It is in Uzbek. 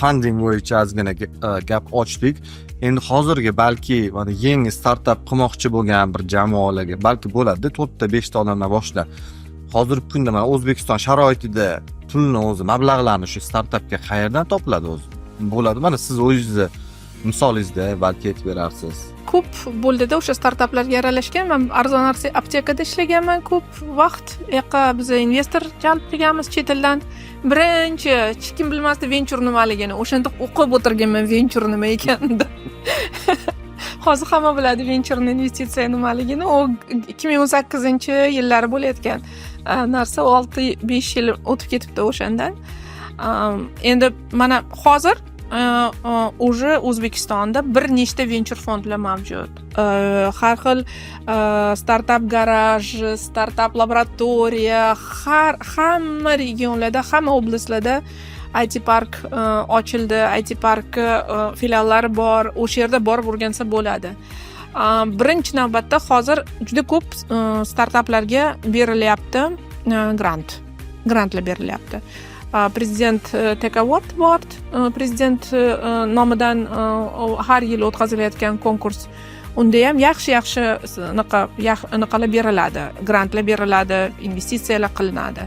Funding bo'yicha ozgina gap ochdik. Endi hozirgi, balki mana yangi startap qilmoqchi bo'lgan bir jamoalarga, balki bo'ladida, to'rtta, beshta odamdan boshlab, hozirgi kunda mana O'zbekiston sharoitida pulni o'zi, mablag'larni shu startapga qayerdan topiladi o'zi, bo'ladi? Mana siz o'zingizni misolingizda balki aytib berarsiz. Ko'p bo'ldida o'sha startaplarga aralashgan. Man Arzon aptekada ishlaganman ko'p vaqt. U yoqqa biz investor jalb qilganmiz chet eldan. Birinchi hech kim bilmasdi venchur nimaligini, o'shanda o'qib o'tirganman venchur nima ekanini deb. Hozir hamma biladi venchurni investitsiya nimaligini. U 2018-yillari bo'layotgan narsa, 6-5 yil o'tib ketibdi o'shandan. Endi mana hozir уже O'zbekistonda bir nechta venchur fondlar mavjud. Har xil startap garaj, startap laboratoriya, hamma regionlarda, hamma oblastlarda IT park ochildi, IT park filiallari bor, o'sha yerda borib o'rgansa bo'ladi. Birinchi navbatda hozir juda ko'p startaplarga berilyapti grantlar berilyapti. Prezident Tech Award bor, prezident nomidan har yili o'tkazilayotgan konkurs. Unda ham yaxshi yaxshi anaqa anaqalar beriladi, grantlar beriladi, investitsiyalar qilinadi.